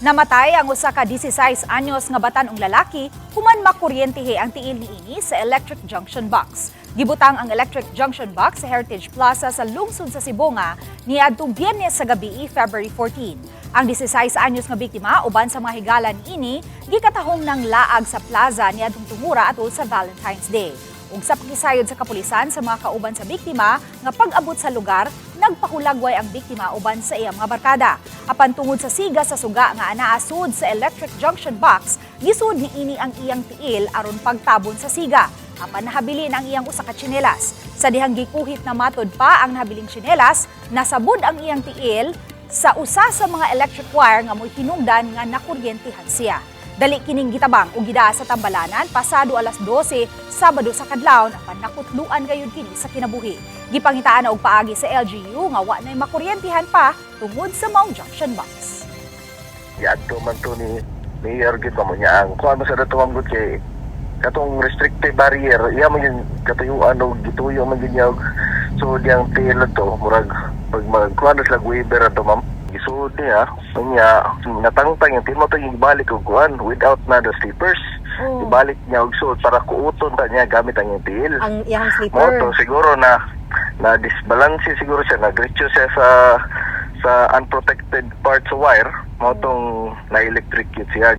Namatay ang usa ka 16 anyos nga batan-ong lalaki human makuryentihe ang tiil niini sa electric junction box. Gibutang ang electric junction box sa Heritage Plaza sa lungsod sa Sibonga niadtong Biyernes sa gabi, February 14. Ang 16 anyos nga biktima uban sa mga higala niini gikatahong ng laag sa plaza niadtong tungura atol sa Valentine's Day. Ug sa pakisayod sa kapulisan sa mga kauban sa biktima nga pag-abot sa lugar, nagpahulagway ang biktima uban sa iyang mga barkada. Apan tungod sa siga sa suga nga anaa sud sa electric junction box, gisud niini ang iyang tiil aron pagtabon sa siga. Apan nahabilin ang iyang usa ka tsinelas. Sa dihang gikuhit na matod pa ang nahabiling tsinelas, nasabod ang iyang tiil sa usa sa mga electric wire nga mo'y hinungdan nga nakuryentihan siya. Dali kining gitabang og gidaa sa tambalanan pasado alas 12 Sabado sa kadlawon, apan nakutluan gayud kini sa kinabuhi. Gipangitaan na og paagi sa LGU nga wa nay makuryentihan pa tungod sa maong junction box. Giadto man to ni mayor gid ba mo niya ang kuan mo sa dato, man gud, kay katong restrictive barrier iya man yung katuyuan og gituyo man gid niya og so diyang tiil to, murag pag magkuan sila waiver ato, ma'am. Gisuod niya niya, natangtang yung timo to, ibalik og kuan without na the slippers. Ibalik niya og suod para kuuton ta niya gamit ang iyang tiil. Ang iyang Mo slipper. To siguro na na disbalance siguro siya, nagretso siya sa unprotected part sa wire, mao tong na-electrocute siya.